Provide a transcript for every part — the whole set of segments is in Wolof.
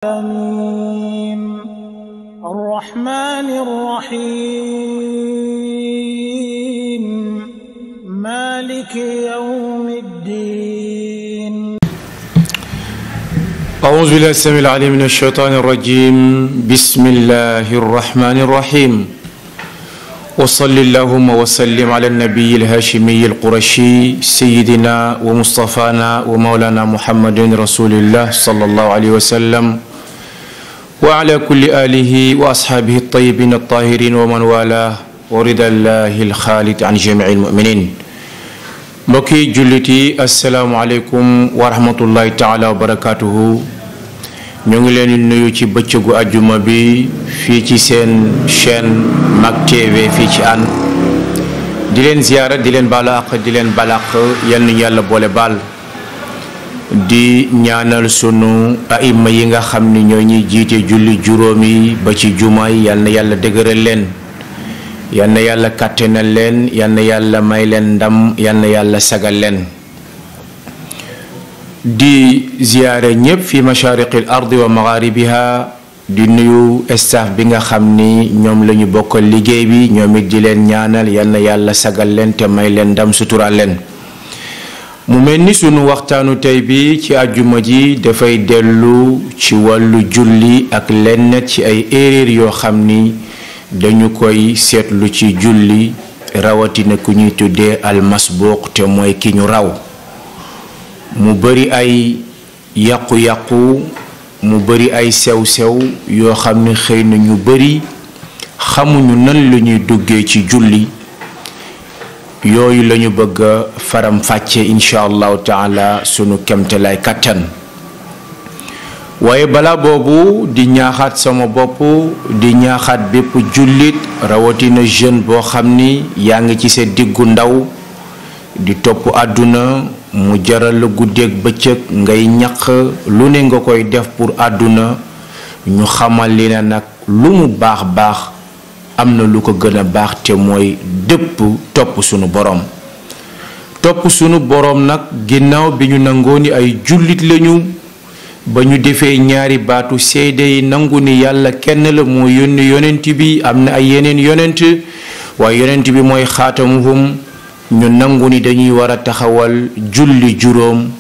الرحيم الرحمن الرحيم مالك يوم الدين. أعوذ بالله السميع العليم من الشيطان الرجيم. بسم الله الرحمن الرحيم. وصل اللهم وسلم على النبي الهاشمي القرشي سيدنا ومصطفانا ومولانا محمد رسول الله صلى الله عليه وسلم وعلى كل آله وأصحابه الطيبين الطاهرين ومن والاه ورضا الله الخالد عن جميع المؤمنين. mbokki julliti assalaamu aleykum wa rahmatullahi taala wa barakatuhu. ñu ngi leen di nuyu ci bëccëgu ajjuma bi fii ci seen chaîne Mak TV fii ci Hann di leen ziyaara di leen baalu àq di leen balaq yal nañu yàlla boole baal di ñaanal sunu aima yi nga xam ni ñoo ñuy jiite julli juróomi ba ci juma yi yal na yàlla dëgëral leen, yal na yàlla kàttanal leen, yal na yàlla may leen ndam, yal na yàlla sagal leen. di ziyaare ñépp fi mashariqil ardi wa magharibiha, di nuyu staff bi nga xam ni ñoom la ñu bokkal liggéey bi, ñoom it di leen ñaanal yal na yàlla sagal leen te may leen ndam sutural leen. mu mel ni sunu waxtaanu tey bi ci àjjuma ji dafay dellu ci wàllu julli ak lenn ci ay erreur yoo xam ni dañu koy seetlu ci julli, rawatina ku ñuy tuddee almasbuq te mooy ki ñu raw. mu bari ay yàqu-yàqu, mu bari ay sew-sew yoo xam ni xëy na ñu bari xamuñu nan la ñuy duggee ci julli. yooyu lañu bëgg a faram fàcce insha allahu taala sunu kemtalaay kattan. waaye balaa boobu di ñaaxaat sama bopp, di ñaaxaat bépp jullit, rawatina jeune boo xam ni yaa ngi ci sa diggu ndaw di topp àdduna, mu jaral la guddeeg bëccëg ngay ñaq lu ne nga koy def pour àdduna. ñu xamal li na nag lu mu baax baax am na lu ko gën a baax te mooy dëpp topp sunu boroom. topp sunu boroom nag ginnaaw bi ñu nangoo ni ay jullit lañu, ba ñu defee ñaari baatu seede yi nangu ni yàlla kenn la, moo yónni yonent bi, am na ay yeneen yonent waaye yonent bi mooy xaatamuhum. ñu nangu ni dañuy war a taxawal julli juróom,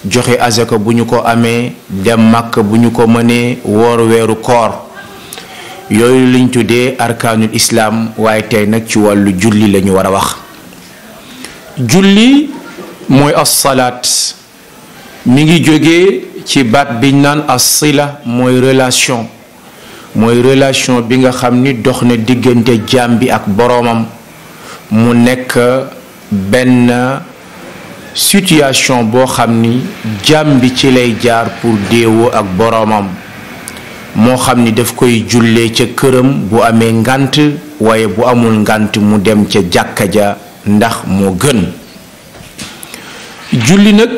joxe azaka bu ñu ko amee, dem màkk bu ñu ko mënee, woor weeru koor. yooyu liñ tuddee arkaanul islaam. waaye tey nag ci wàllu julli lañu war a wax. julli mooy as-salaat, mi ngi jógee ci baat biñ naan as-sila, mooy relation. mooy relation bi nga xam ni dox na diggante jaam bi ak boroomam. mu nekk benn situation boo xam ni jaam bi ci lay jaar pour déewoo ak boroomam. moo xam ni daf koy jullee ca këram bu amee ngànt, waaye bu amul ngànt mu dem ca jàkka ja ndax moo gën. julli nag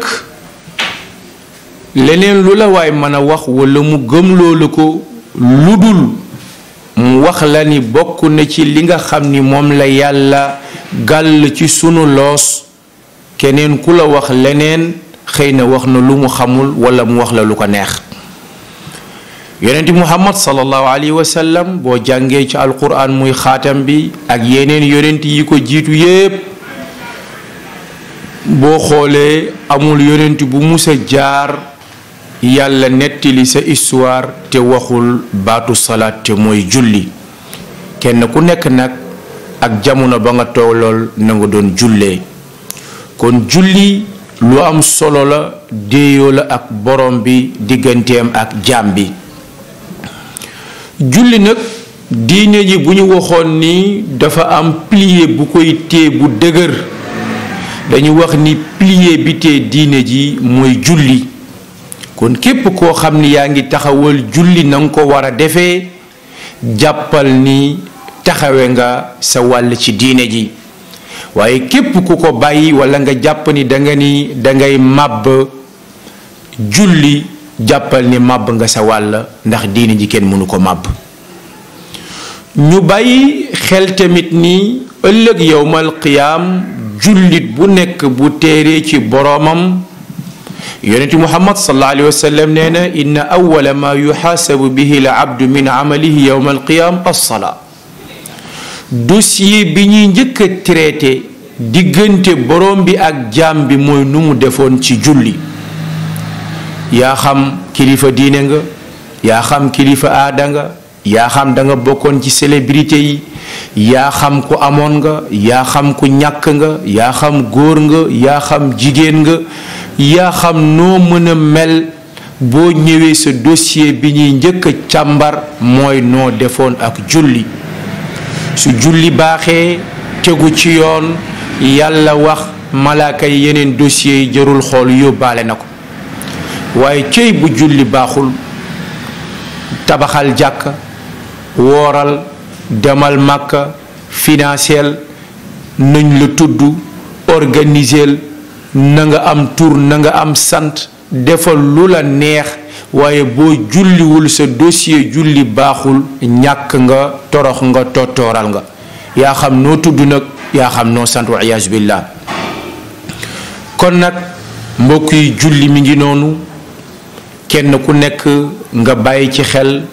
leneen lu la waay mën a wax walla mu gëm loolu ko lu dul mu wax la ni bokk na ci li nga xam ni moom la yàlla gàll ci sunu loos, keneen ku la wax leneen xëy na wax na lu mu xamul walla mu wax la lu ko neex. yonent muhammad sallallahu alayhi wa sallam boo jàngee ci alquran muy xaatam bi ak yeneen yonent yi ko jiitu yépp, boo xoolee amul yonent bu musa jaar yàlla nettali sa histoire te waxul baatu salaat te mooy julli. kenn ku nekk nag ak jamono ba nga tollool na nga doon jullee. kon julli lu am solo la, déeyoo la ak borom bi, digganteem ak jaam bi. julli nag diine ji bu ñu waxoon ni dafa am pilier bu koy téye bu dëgër, dañu wax ni pilier bi téye diine ji mooy julli. kon képp koo xam ni yaa ngi taxawal julli na nga ko war a defee, jàppal ni taxawe nga sa wàll ci diine ji. waaye képp ku ko bàyyi walla nga jàpp ni dangay màbb julli, jàppal ni màbb nga sa wàll, ndax diine ji kenn mënu ko màbb. ñu bàyyi xel tamit ni ëllëg yowmal qiyaam jullit bu nekk bu téeree ci boroomam yonenti muhammad sallallahu alayhi wa sallam nee na inna awwala ma yuxaasabu bihi la abdu min amalihi yawma alqiyam as-salaa dossier bi ñuy njëkk a traité diggante borom bi ak jaam bi mooy nu mu defoon ci julli. yaa xam kilifa diine nga yaa xam kilifa aada nga yaa xam da nga bokkoon ci célébrité yi yaa xam ku amoon nga yaa xam ku ñàkk nga yaa xam góor nga yaa xam jigéen nga yaa xam noo mën a mel boo ñëwee sa dossier bi ñuy njëkk a càmbar mooy noo defoon ak julli. su julli baaxee tegu ci yoon yàlla wax malaaka yi yeneen dossier yi jarul xool yóbbaale na ko. waaye cëy bu julli baaxul tabaxal jàkka wooral demal màkka financiel nañ la tudd organisel na nga am tur na nga am sant defal lu la neex waaye boo julliwul sa dossier julli baaxul ñàkk nga torox nga tottooral nga yaa xam noo tudd nag yaa xam noo sant wa iyaazu billah. kon nag mbokk yi julli mi ngi noonu kenn ku nekk nga bàyyi ci xel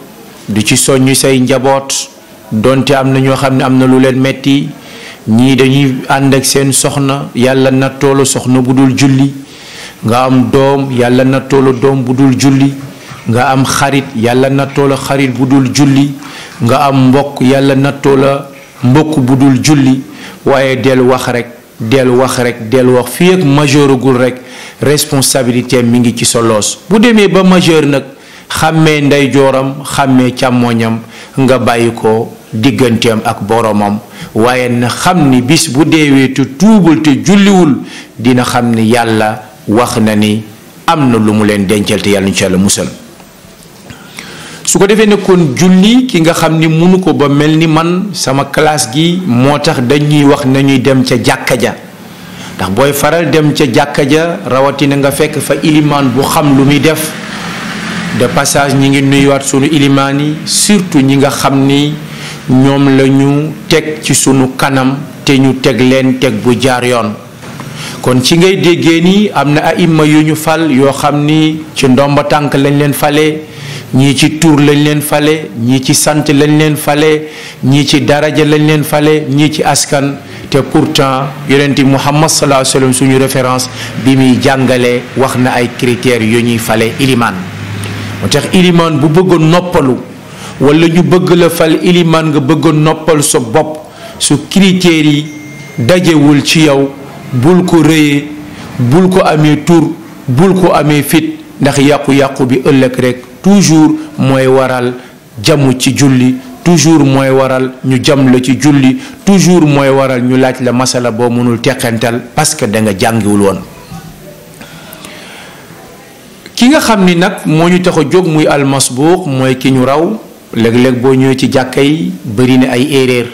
du ci soññ say njaboot donte am na ñoo xam ne am na lu leen metti ñii dañuy ànd ak seen soxna yàlla nattoolu soxna bu dul julli nga am doom yàlla nattoolu doom bu dul julli nga am xarit yàlla nattoolu xarit bu dul julli nga am mbokk yàlla nattoola mbokk bu dul julli waaye del wax rek fii ak majeuragul rek responsabilité mi ngi ci sa loos bu demee ba majeur nag xàmmee ndeyjooram xàmmee càmmooñam nga bàyyi ko digganteem ak boromam waaye na xam ni bis bu deewee te tuubul te julliwul dina xam ni yàlla wax na ni am na lu mu leen dencal te yàlla ñu ci yàlla musal. su ko defee ne kon julli ki nga xam ni munu ko ba mel ni man sama classe gi moo tax dañuy wax nañuy dem ca jàkka ja ndax booy faral dem ca jàkka ja rawatina nga fekk fa ilimaan bu xam lu muy def de passage ñi ngi nuyuwaat sunu ilimaan yi surtout ñi nga xam ni ñoom la ñu teg ci sunu kanam te ñu teg leen teg bu jaar yoon. kon ci ngay déggee ni am na aïma yu ñu fal yoo xam ni ci ndomba tànk lañ leen fale ñii ci tur lañ leen fale ñii ci sant lañ leen fale ñii ci daraja lañ leen fale ñii ci askan te pourtant yonent Muhammad sallallahu alayhi wa sallam suñu référence bi muy jàngale wax na ay critères yu ñuy fale ilimaan moo tax ilimaan bu bëgg noppalu wala ñu bëgg la fal ilimaan nga bëgg noppal sa bopp su critères yi dajewul ci yow bul ko rëyee bul ko amee tur bul ko amee fit ndax yàqu-yàqu bi ëllëg rek toujours mooy waral jamu ci julli toujours mooy waral ñu jam la ci julli toujours mooy waral ñu laaj la masala boo mënul teqantal parce que da nga jàngiwul woon. ki nga xam ni nag moo ñu tax a jóg muy almasbuuq mooy ki ñu raw léeg-léeg boo ñëwee ci jàkka yi bëri na ay erreur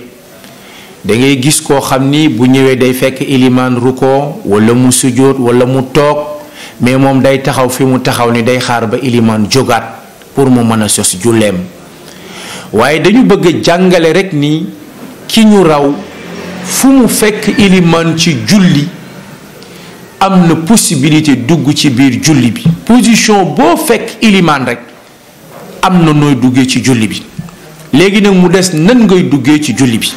da ngay gis koo xam ni bu ñëwee day fekk ilimaan ruko wala mu sujjóot wala mu toog mais moom day taxaw fi mu taxaw ni day xaar ba ilimaan jógaat pour mu mën a sos julleem waaye dañu bëgg a jàngale rek ni ki ñu raw fu mu fekk ilimaan ci julli am na possibilité dugg ci biir julli bi position boo fekk ilimaan rek am na nooy duggee ci julli bi léegi nag mu des nan ngay duggee ci julli bi.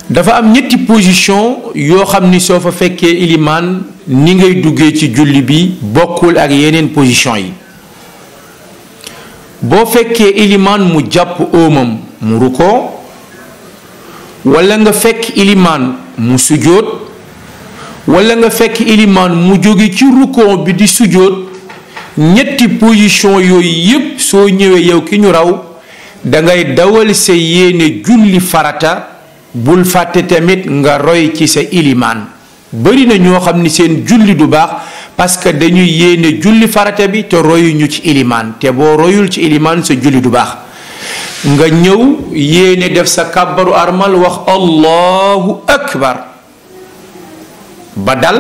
dafa am ñetti position yoo xam ni soo fa fekkee ilimaan ni ngay duggee ci julli bi bokkul ak yeneen position yi boo fekkee ilimaan mu jàpp óomam mu rukkoo wala nga fekk ilimaan mu sujjóot wala nga fekk ilimaan mu jóge ci rukkoo bi di sujjóot ñetti position yooyu yépp soo ñëwee yow ki ñu raw dangay dawal sa yéene julli farata bul fàtte tamit nga roy ci sa ilimaan bari na ñoo xam ni seen julli du baax parce que dañuy yéene julli farata bi te royuñu ci ilimaan te boo royul ci ilimaan sa julli du baax nga ñëw yéene def sa kàbbaru armal wax allahu akbar ba dal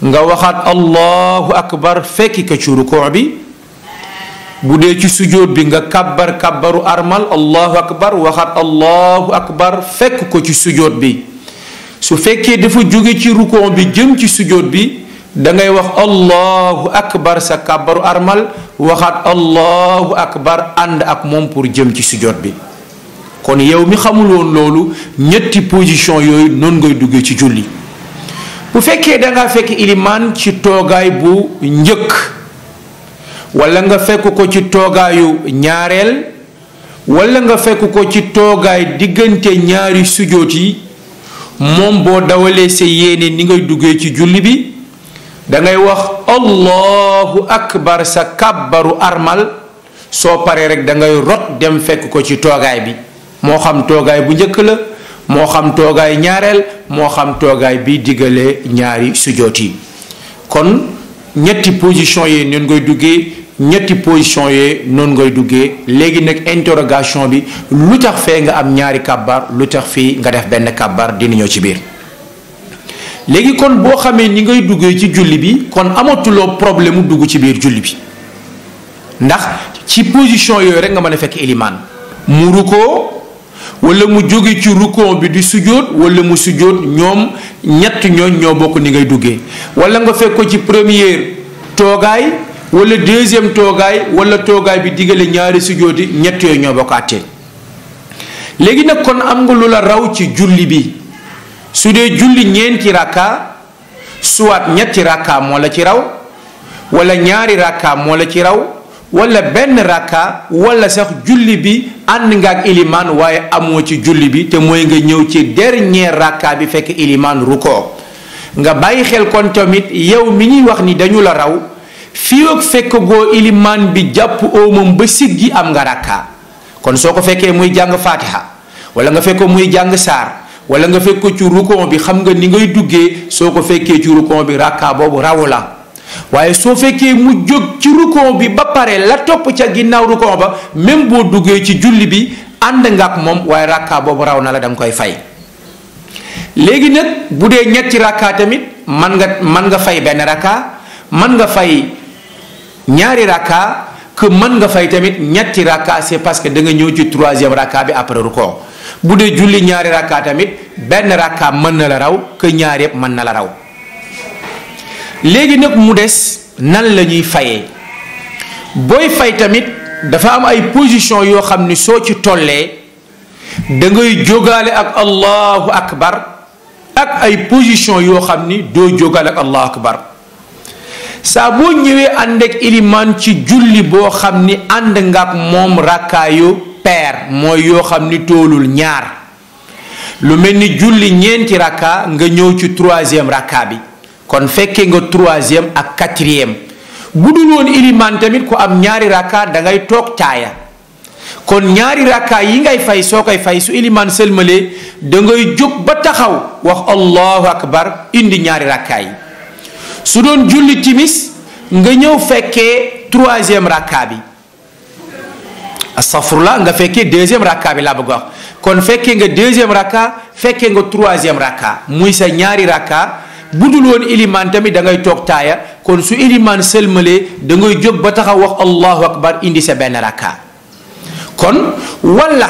nga waxaat allahu akbar fekki ko ci rukoo bi bu dee ci sujjóot bi nga kàbbaru armal allahu akbar waxaat allahu akbar fekk ko ci sujjóot bi su fekkee dafa jóge ci rukoo bi jëm ci sujjóot bi da ngay wax allahu akbar sa kàbbaru armal waxaat allahu akbar ànd ak moom pour jëm ci sujjóot bi. kon yow mi xamul woon loolu ñetti position yooyu noonu ngay duggee ci julli. bu fekkee da nga fekk ilimaan ci toogaay bu njëkk wala nga fekk ko ci toogaayu ñaareel wala nga fekk ko ci toogaay diggante ñaari sujjóot yi, moom boo dawalee sa yéene ni ngay duggee ci julli bi da ngay wax allahu akbar sa kàbbaru armal. soo paree rek da ngay rot dem fekk ko ci toogaay bi, moo xam toogaay bu njëkk la, moo xam toogaay ñaareel, moo xam toogaay bi diggalee ñaari sujjóot yi. kon ñetti position yi noonu ngay duggee, ñetti position yi noonu ngay duggee. léegi nag interrogation bi, lu tax fee nga am ñaari kàbbar, lu tax fii nga def benn kàbbar, dina ñëw ci biir. léegi kon boo xamee ni ngay duggee ci julli bi, kon amatuloo problème mu dugg ci biir julli bi, ndax ci position yooyu rek nga mën a fekk ilimaan mu rukkoo wala mu jóge ci rukkoo bi di sujjóot wala mu sujjóot. ñoom ñett ñooñ ñoo bokk ni ngay duggee. wala nga fekk ko ci première toogaay wala deuxième toogaay wala toogaay bi diggale ñaari sujjóot yi, ñett yooyu ñoo bokk àtte. léegi nag kon am nga lu la raw ci julli bi. su dee julli ñeenti rakka, soit ñetti rakka moo la ci raw wala ñaari rakka moo la ci raw wala benn rakka, wala sax julli bi ànd nga ak ilimaan waaye amoo ci julli bi, te mooy nga ñëw ci dernier rakka bi fekk ilimaan rukkoo. nga bàyyi xel kon tamit yow mi ñuy wax ni dañu la raw, fii ak fekk goo ilimaan bi jàpp oomam ba siggi am nga rakka. kon soo ko fekkee muy jàng fatiha wala nga fekk ko muy jàng saar wala nga fekk ko ci rukkoo bi, xam nga ni ngay duggee. soo ko fekkee ci rukkoo bi rakka boobu raw la. waaye soo fekkee mu jóg ci rukkoo bi ba pare la topp ca ginnaaw rukkoo ba, même boo duggee ci julli bi ànd nga ak moom, waaye rakka boobu raw na la, da nga koy fay. léegi nag bu dee ñetti rakka tamit man nga fay benn rakka, man nga fay ñaari rakka, que mën nga fay tamit ñetti rakka. c'est parce que da nga ñëw ci troisième rakka bi après rukkoo. bu dee julli ñaari rakka tamit benn rakka mën na la raw, que ñaar yëpp mën na la raw. léegi nag mu des nan la ñuy fayee. booy fay tamit dafa am ay position yoo xam ni soo ci tollee da ngay jógaale ak allahu akbar, ak ay position yoo xam ni doo jógaale ak allahu akbar. saa boo ñëwee ànd ak ilimaan ci julli boo xam ni ànd nga ak moom rakkaayu pair, mooy yoo xam ni toolul ñaar, lu mel ni julli ñeenti rakka nga ñëw ci troisième rakka bi, kon fekkee nga troisième ak quatrième. bu dul woon ilimaan tamit ku am ñaari rakka da ngay toog taaya. kon ñaari rakka yi ngay fay, soo koy fay su ilimaan sëlmalee da ngay jóg ba taxaw wax allahu akbar indi ñaari rakka yi. su doon julli timis nga ñëw fekkee troisième rakka bi, astafurlah, nga fekkee deuxième rakka bi laa bëgg wax. kon fekkee nga deuxième rakka, fekkee nga troisième rakka, muy sa ñaari rakka. bu dul woon ilimaan tamit da ngay toog taaya. kon su ilimaan sëlmalee da ngay jóg ba taxaw wax allahu akbar indi sa benn rakka. kon wala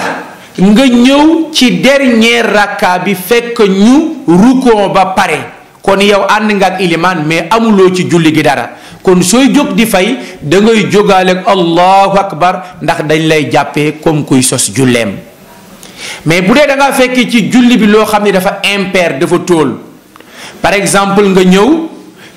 nga ñëw ci dernier rakka bi fekk ñu rukkoo ba pare, kon yow ànd nga ak ilimaan mais amuloo ci julli gi dara. kon sooy jóg di fay da ngay jógaale ak allahu akbar, ndax dañ lay jàppee comme kuy sos julleem. mais bu dee da ngaa fekk ci julli bi loo xam ne dafa impair, dafa tóol, par exemple nga ñëw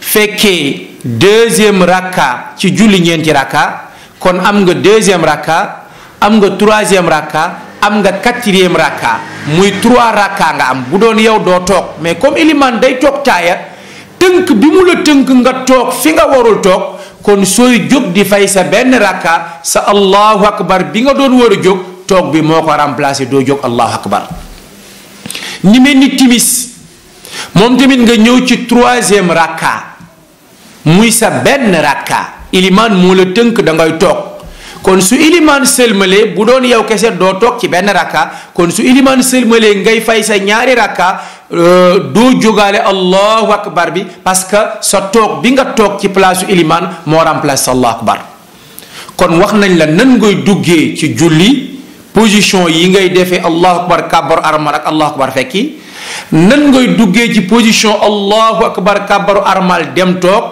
fekkee deuxième rakka ci julli ñeenti rakka, kon am nga deuxième rakka, am nga troisième rakka, am nga quatrième rakka, muy 3 rakka nga am. bu doon yow doo toog, mais comme ilimaan day toog taaya, tënk bi mu la tënk nga toog fi nga warul toog, kon sooy jóg di fay sa benn rakka, sa allahu akbar bi nga doon war a jóg, toog bi moo ko remplacé, doo jóg allahu akbar. ni mel ni timis moom tamit nga ñëw ci troisième rakka, muy sa benn rakka, ilimaan moo la tënk da ngay toog. kon su ilimaan sëlmalee, bu doon yow kese doo toog ci benn rakka, kon su ilimaan sëlmalee ngay fay sa ñaari rakka, doo jógaale allahu akbar bi, parce que sa toog bi nga toog ci place ilimaan moo remplace allahu akbar. kon wax nañ la nan ngay duggee ci julli, position yi ngay defee allahu akbar kàbbar armal ak allahu akbar fekki. nan ngay duggee ci position allahu akbar kàbbaru armal dem toog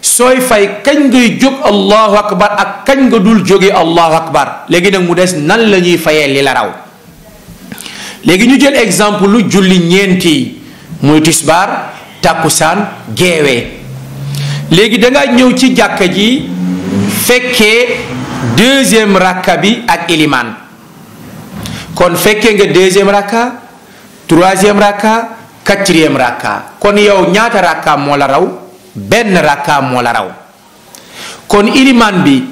sooy fay kañ ngay jóg allahu akbar ak kañ nga dul jóge allahu akbar. léegi nag mu des nan la ñuy fayee li la raw. léegi ñu jël exemple lu julli ñeenti muy tisbaar takkusaan geewee. léegi danga ñëw ci jàkka ji fekkee deuxième rakka bi ak ilimaan kon fekkee nga deuxième rakka troisième rakka quatrième rakka kon yow ñaata rakka moo la raw benn rakka moo la raw. kon ilimaan bi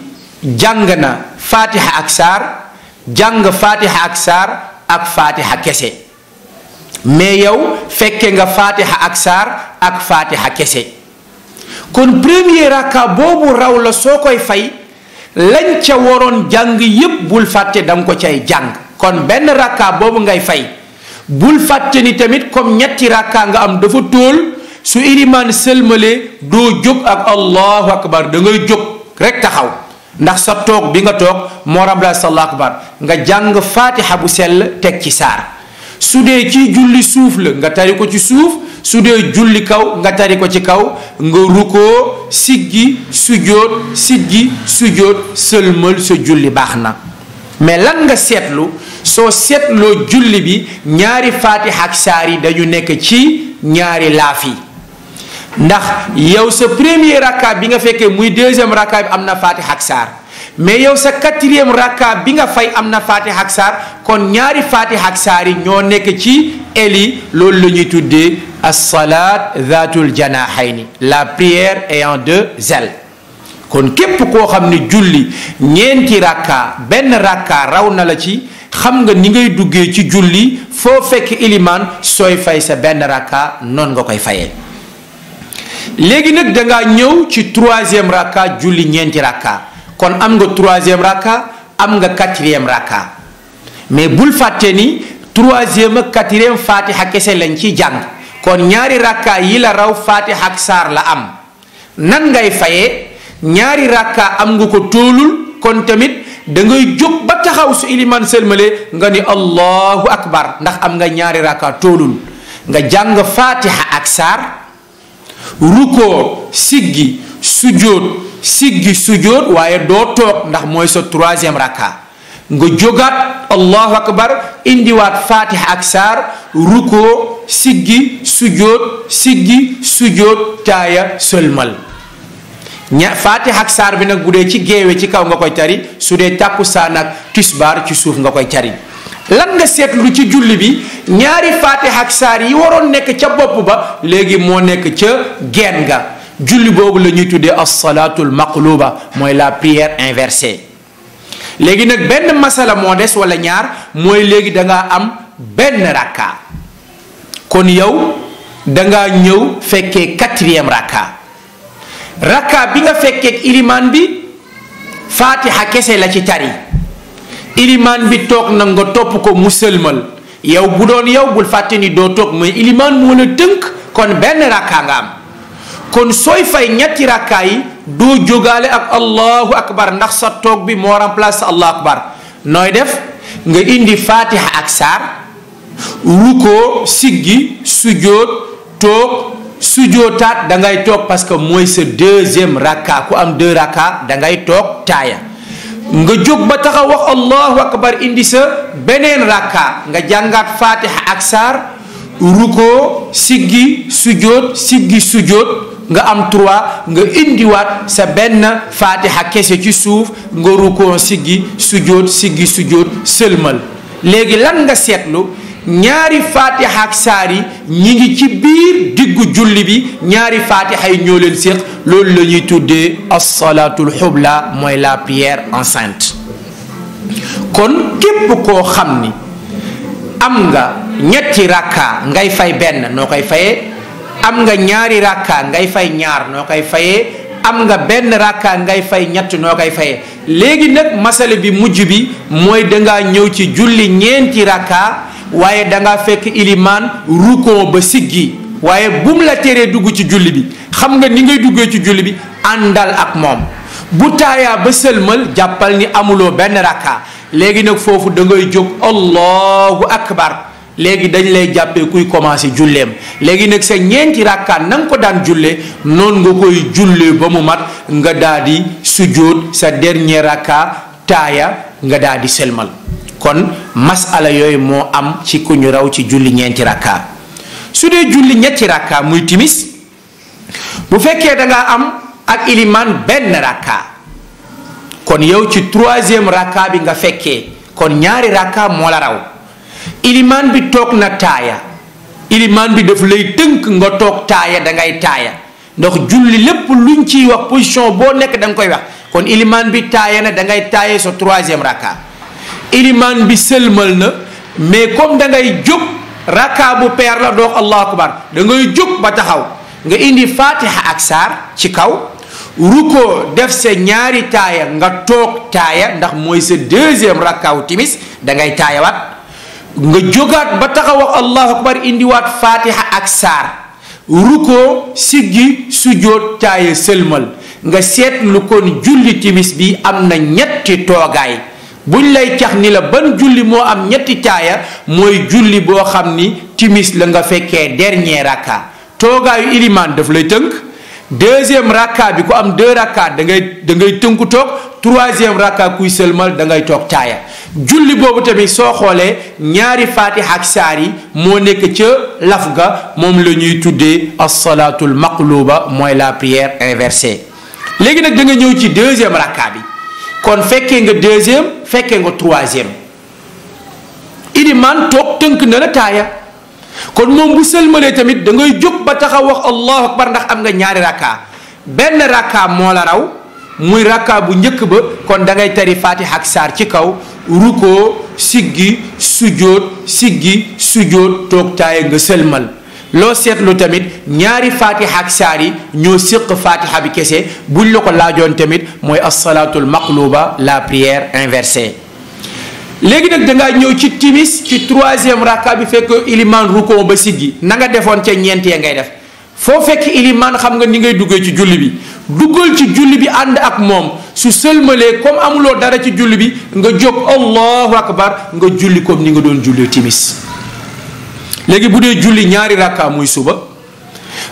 jàng na fatiha ak saar jàng fatiha ak saar ak fatiha kese mais yow fekke nga fatiha ak saar ak fatiha kese. kon premier rakka boobu raw la soo koy fay lañ ca waroon jàng yépp bul fàtte danga ko cay jàng. kon benn rakka boobu ngay fay bul fàtte ni tamit comme ñetti rakka nga am dafa tóol su ilimaan sëlmalee doo jóg ak allahu akbar da ngay jóg rek taxaw ndax sa toog bi nga toog moo remplace allahu akbar nga jàng fatiha bu sell teg ci saar. su dee ci julli suuf la nga tari ko ci suuf su dee julli kaw nga tari ko ci kaw nga rukoo siggi sujjóot siggi sujjóot sëlmal sa julli baax na. mais lan nga seetlu soo seetloo julli bi ñaari fatiha ak saar yi dañu nekk ci ñaari laaf yi ndax yow sa premier rakka bi nga fekkee muy deuxième rakka bi am na fatiha ak saar mais yow sa quatrième rakka bi nga fay am na fatiha ak saar kon ñaari fatiha ak saar yi ñoo nekk ci eli loolu la ñuy tuddee as-salaat dhaatul janaaxayni la prière ayant deux ailes. kon képp koo xam ne julli ñeenti rakka benn rakka raw na la ci xam nga ni ngay duggee ci julli foo fekk ilimaan sooy fay sa benn rakka noonu nga koy fayee. léegi nag dangaa ñëw ci troisième rakka julli ñeenti rakka kon am nga troisième rakka am nga quatrième rakka mais bul fàtte ni troisième ak quatrième fatiha kese lañ ci jàng kon ñaari rakka yi la raw fatiha ak saar la am. nan ngay fayee ñaari rakka am nga ko tóolul kon tamit da ngay jóg ba taxaw su iliman sëlmale nga ni allahu akbar ndax am nga ñaari rakka tóolul nga jàng fatiha ak saar rukoo siggi sujjóot waaye doo toog ndax mooy sa troisième rakka nga jógaat allahu akbar indiwaat fatiha ak saar rukoo siggi sujjóot taaya sëlmal. fatiha ak saar bi nag bu dee ci géewe ci kaw nga koy tari su dee tàkkusaan ak tisbaar ci suuf nga koy tari. lan nga seetlu ci julli bi ñaari fatiha ak saar yi waroon nekk ca bopp ba léegi moo nekk ca geen nga julli boobu la ñuy tuddee as-salaatul maqluba mooy la prière inversée. léegi nag benn masala moo des wala ñaar mooy léegi dangaa am benn rakka kon yow dangaa ñëw fekkee quatrième rakka bi nga fekkee ilimaan bi fatiha kese la ci tari ilimaan bi toog na nga topp ko mu sëlmal yow bu doon yow bul fàtte ni doo toog mais ilimaan moo la tënk kon benn rakka nga am. kon sooy fay ñetti rakka yi doo jógaale ak allahu akbar ndax sa toog bi moo remplace allahu akbar nooy def nga indi fatiha ak saar rukoo siggi sujjóot toog sujjóotaat da ngay toog parce que mooy sa deuxième rakka ku am deux rakka da ngay toog taaya nga jóg ba taxaw wax allahu akbar indi sa beneen rakka nga jàngaat fatiha ak saar rukoo siggi sujjóot nga am trois nga indiwaat sa benn fatiha kese ci suuf nga rukoo siggi sujjóot sëlmal. léegi lan nga seetlu ñaari fatiha ak saar yi ñi ngi ci biir diggu julli bi ñaari fatiha yi ñoo leen séq loolu la ñuy tuddee as-salaatul xubla mooy la prière enceinte. kon képp koo xam ni am nga ñetti rakka ngay fay benn noo koy fayee am nga ñaari rakka ngay fay ñaar noo koy fayee am nga benn rakka ngay fay ñett noo koy fayee. léegi nag masala bi mujj bi mooy dangaa ñëw ci julli ñeenti rakka waaye dangaa fekk ilimaan rukoo ba siggi waaye bum la teree dugg ci julli bi xam nga ni ngay duggee ci julli bi àndal ak moom bu taayaa ba sëlmal jàppal ni amuloo benn rakka léegi nag foofu da ngay jóg allahu akbar léegi dañ lay jàppee kuy commencé julleem léegi nag sa ñeenti rakka na nga ko daan julle noonu nga koy jullee ba mu mat nga daal di sujjóot sa dernier rakka taaya nga daal di selmal kon masala yooyu moo am ci ku ñu raw ci julli ñeenti rakka su dee julli ñetti rakka muy timis bu fekkee da nga am ak iliman benn rakka kon yow ci troisième rakka bi nga fekkee kon ñaari rakka moo la raw iliman bi toog na taaya iliman bi daf lay tënk nga toog taaya da ngay taaya ndax julli lépp luñ ciy wax position boo nekk da nga koy wax kon iliman bi taaya na da ngay taaya sa troisième rakka iliman bi sëlmal na mais comme da ngay jóg rakka bu peer la doog allahu akbar da ngay jóg ba taxaw nga indi fatiha ak saar ci kaw ruko def sa ñaari taaya nga toog taaya ndax mooy sa deuxième rakkaaw timis da ngay taayawaat nga jógaat ba taxaw wax allahu akbar indiwaat fatiha ak saar ruko siggi sujjóot taaya sëlmal nga seetlu kon julli timis bi am na ñetti toogaay buñ lay cax ni la ban julli moo am ñetti taaya mooy julli boo xam ni timis la nga fekkee dernier rakka toogaayu ilimaan daf lay tënk deuxième rakka bi ku am deux rakka da ngay tënku toog troisième rakka kuy sëlmal da ngay toog taaya julli boobu tamit soo xoolee ñaari fatiha ak saar yi moo nekk ca laf ga moom la ñuy tuddee as-salaatul maqluba mooy la prière inversée léegi nag da nga ñëw ci deuxième rakka bi kon fekkee nga deuxième fekkee nga troisième ilimaan toog tënk na la taaya kon moom bu sëlmalee tamit da ngay jóg ba taxaw wax allahu akbar ndax am nga ñaari rakka benn rakka moo la raw muy rakka bu njëkk ba kon da ngay tari fatiha ak saar ci kaw ruko siggi sujjóot toog taaya nga sëlmal loo seetlu tamit ñaari fatiha ak saar yi ñoo séq fatiha bi kese buñ la ko laajoon tamit mooy as-salaatul maqluba la prière inversée léegi nag dangaa ñëw ci timis ci troisième rakka bi fekk iliman ruko ba siggi na nga defoon ca ñeentee ngay def foo fekk iliman xam nga ni ngay duggee ci julli bi duggal ci julli bi ànd ak moom su sëlmalee comme amuloo dara ci julli bi nga jóg allahu akbar nga julli comme ni nga doon jullee timis léegi bu dee julli ñaari rakka muy suba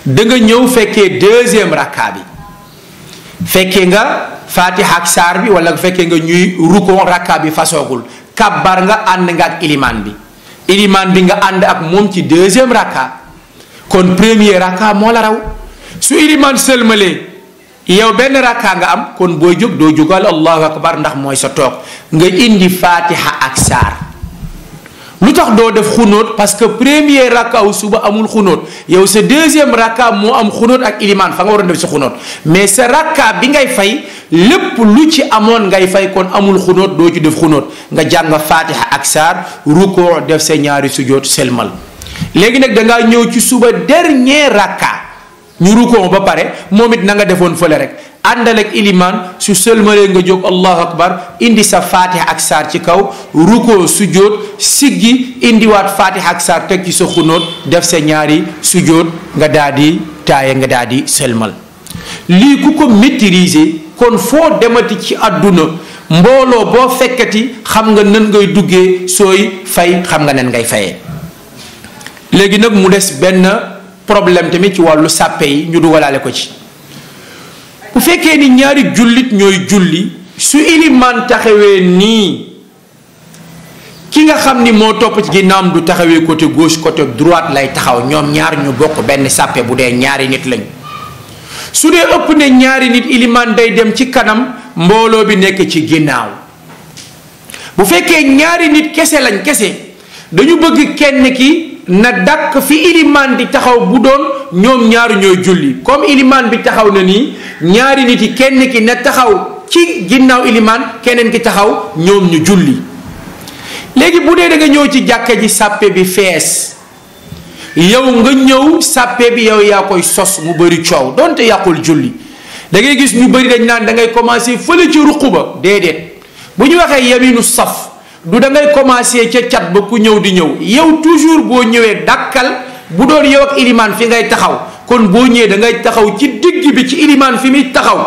da nga ñëw fekkee deuxième rakka bi fekkee nga fatiha ak saar bi wala fekkee nga ñuy ruko rakka bi fasoogul kabbar nga ànd nga ak iliman bi nga ànd ak moom ci deuxième rakka kon premier rakka moo la raw su iliman sëlmalee yow benn rakka nga am kon booy jóg doo jógal allahu akbar ndax mooy sa toog nga indi fatiha ak saar lu tax doo def xunóot parce que premier rakka wu suba amul xunóot yow sa deuxième rakka moo am xunóot ak iliman fa nga waroon def sa xunóot mais sa rakka bi ngay fay lépp lu ci amoon ngay fay kon amul xunóot doo ci def xunóot nga jàng fatiha ak saar ruko def sa ñaari sujjóot selmal léegi nag dangaa ñëw ci suba dernier rakka ñu ruko ba pare moom it na nga defoon fële rek àndal ak iliman su sëlmalee nga jóg allahu akbar indi sa fatiha ak saar ci kaw ruko sujjóot siggi indiwaat fatiha ak saar teg ci sa xunóot def sa ñaari sujjóot nga daal di taaya nga daal di sëlmal lii ku ko maîtriser kon foo demati ci àdduna mbooloo boo fekkati xam nga nan ngay duggee sooy fay xam nga nan ngay fayee léegi nag mu des benn problème tamit ci wàllu sàppe yi ñu dugalaale ko ci bu fekkee ni ñaari jullit ñooy julli su ilimaan taxawee nii ki nga xam ni moo topp ci ginnaam du taxawee côté gauche côté droite lay taxaw ñoom ñaar ñu bokk benn sàppe bu dee ñaari nit lañ su dee ëpp ne ñaari nit ilimaan day dem ci kanam mbooloo bi nekk ci ginnaaw bu fekkee ñaari nit kese lañ kese dañu bëgg kenn ki na dàkk fi ilimaan di taxaw bu doon ñoom ñaari ñooy julli comme ilimaan bi taxaw na nii ñaari nit yi kenn ki na taxaw ci ginnaaw ilimaan keneen ki taxaw ñoom ñu julli léegi bu dee da nga ñëw ci jàkka ji sàppe bi fees yow nga ñëw sàppe bi yow yaa koy sos mu bëri coow donte yàqul julli da ngay gis ñu bëri dañ naan da ngay commencé fële ci ruq ba déedéet bu ñu waxee yaminu saf du da ngay commencé ca cat ba ku ñëw di ñëw yow toujours boo ñëwee dàkkal bu doon yow ak ilimaan fi ngay taxaw kon boo ñëwee da ngay taxaw ci digg bi ci ilimaan fi muy taxaw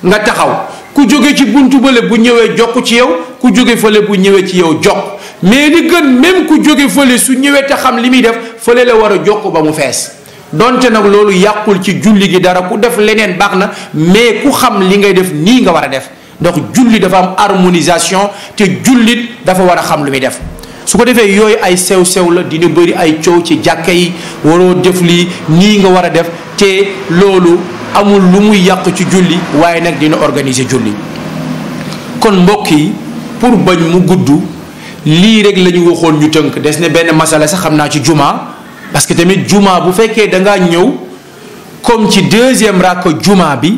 nga taxaw ku jóge ci buntu bële bu ñëwee jokk ci yow ku jóge fële bu ñëwee ci yow jokk mais li gën même ku jóge fële su ñëwee te xam li muy def fële la war a jokk ba mu fees donte nag loolu yàqul ci julli gi dara ku def leneen baax na mais ku xam li ngay def nii nga war a def ndax julli dafa am harmonisation te jullit dafa war a xam lu muy def su ko defee yooyu ay sew-sew la dina bëri ay coow ci jàkka yi waroo def lii nii nga war a def te loolu amul lu muy yàq ci julli waaye nag dina organiser julli kon mbokk yi pour bañ mu gudd lii rek la ñu waxoon ñu tënk des ne benn masala sax xam naa ci juma parce que tamit juma bu fekkee da ngaa ñëw comme ci deuxième rakka juma bi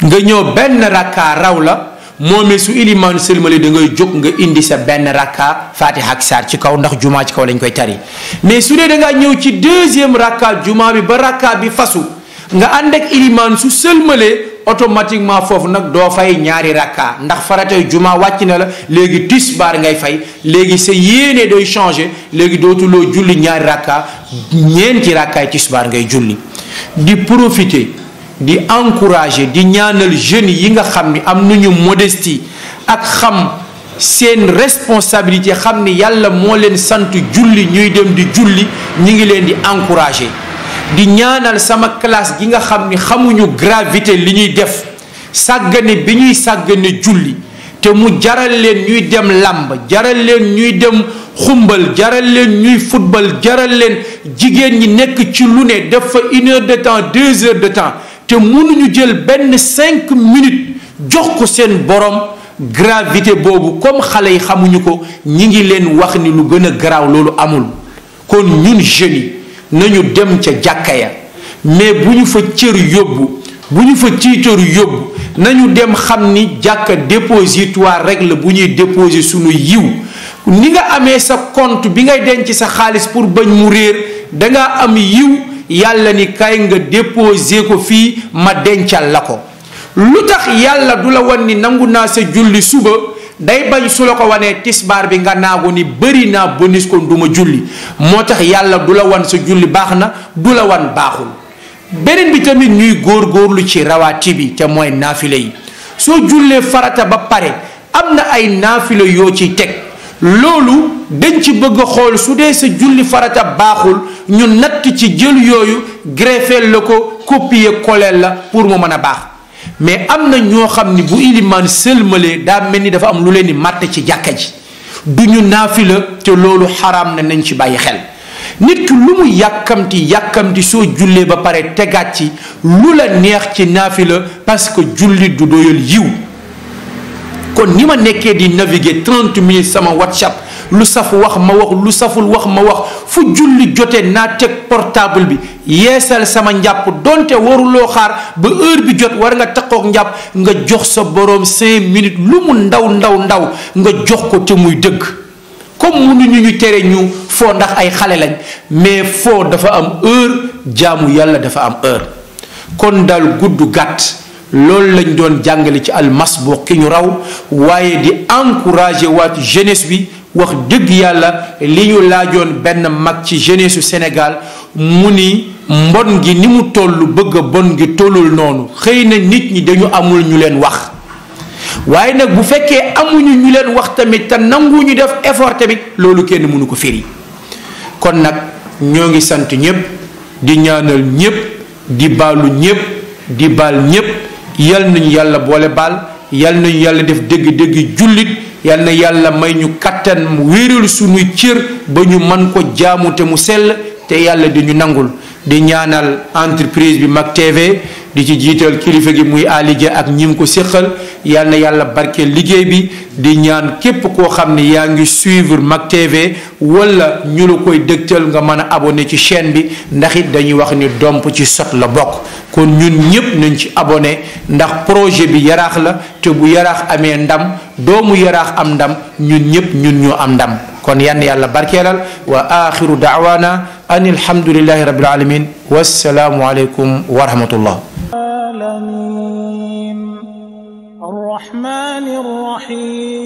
nga ñëw benn rakka raw la moomee su ilimaan sëlmale da ngay jóg nga indi sa benn rakka fatiha ak saar ci kaw ndax juma ci kaw lañ koy tari mais su dee da ngaa ñëw ci deuxième rakka juma bi ba rakka bi fasu nga ànd ak ilimaan su sëlmalee automatiquement foofu nag doo fay ñaari rakka ndax faratay juma wàcc na la léegi tisbaar ngay fay léegi sa yéene day changé léegi dootuloo julli ñaari rakka ñeenti rakkaay tisbaar ngay julli di profiter di encourager di ñaanal jeunes yi nga xam ni am nañu modestie ak xam seen responsabilité xam ni yàlla moo leen sant julli ñuy dem di julli ñi ngi leen di encourager di ñaanal sama classe gi nga xam ni xamuñu gravité li ñuy def sàggane bi ñuy sàggane julli te mu jaral leen ñuy dem làmb jaral leen ñuy dem xumbal jaral leen ñuy football jaral leen jigéen ñi nekk ci lu ne def fa 1 heure de temps 2 heures de temps te mënuñu jël benn 5 minutes jox ko seen borom gravité boobu comme xale yi xamuñu ko ñi ngi leen wax ni lu gën a garaaw loolu amul kon ñun jeunes yi nañu dem ca jàkka ya mais bu ñu fa cër yóbbu bu ñu fa tiitaru yóbbu nañu dem xam ni jàkka dépositoire rek la bu ñuy déposer sunu yiw ni nga amee sa compte bi ngay denc sa xaalis pour bañ mu réer dangaa am yiw yàlla ni kay nga déposer ko fii ma dencal la ko lu tax yàlla du la wan ni nangu naa sa julli suba day bañ su la ko wanee tisbaar bi nga naagu ni bëri naa bonus kon du ma julli moo tax yàlla du la wan sa julli baax na du la wan baaxul beneen bi tamit ñuy góorgóorlu ci rawaati bi te mooy naafile yi soo jullee farata ba pare am na ay naafile yoo ciy teg loolu dañ ci bëgg a xool su dee sa julli farata baaxul ñu natt ci jël yooyu greffeel la ko copier colleel la pour mu mën a baax mais am na ñoo xam ni bu ilimaan sëlmalee daa mel ni dafa am lu leen di màtt ci jàkka ji du ñu naafila te loolu xaraam na nañ ci bàyyi xel nit ki lu mu yàkkamti soo jullee ba pare tegaat ci lu la neex ci naafila parce que jullit du doyal yiw kon ni ma nekkee di naviguer 30 minutes sama WhatsApp lu saf wax ma wax lu saful wax ma wax fu julli jotee naa teg portable bi yeesal sama njàpp donte waruloo xaar ba heure bi jot war nga takkook njàpp nga jox sa boroom 5 minutes lu mu ndaw nga jox ko te muy dëgg comme mënuñu ñu tere ñu foo ndax ay xale lañ mais foo dafa am heure jaamu yàlla dafa am heure kon daal gudd gàtt loolu lañ doon jàngale ci almasbuq ki ñu raw waaye di encourager waat jeunesse bi wax dëgg yàlla li ñu laajoon benn mag ci jeunesse su Sénégal mu ni mbon gi ni mu toll bëgg a bon gi tollul noonu xëy na nit ñi dañu amul ñu leen wax waaye nag bu fekkee amuñu ñu leen wax tamit te nangu ñu def effort tamit loolu kenn mënu ko firi kon nag ñoo ngi sant ñëpp di ñaanal ñëpp di baalu ñëpp di baal ñëpp yal nañu yàlla boole baal yal nañu yàlla def dëgg-dëgg jullit yal na yàlla may ñu kattan mu wéeral suñuy cër ba ñu mën ko jaamu te mu sell te yàlla di ñu nangul di ñaanal entreprise bi Mak TV di ci jiital kilifa gi muy alija ak ñim ko séqal yal na yàlla barkeel liggéey bi di ñaan képp koo xam ne yaa ngi suivre Mak TV wala ñu la koy dëgtal nga mën a abonné ci chaîne bi ndax it dañuy wax ni domp ci sot la bokk kon ñun ñëpp nañ ci abonné ndax projet bi yaraax la te bu yaraax amee ndam doomu yaraax am ndam ñun ñëpp ñun ñoo am ndam kon yann yàlla barkeelal wa axiru daawana an alhamdulillahi rabbil alamin wassalaamu aleykum wa rahmatullah الرحمن الرحيم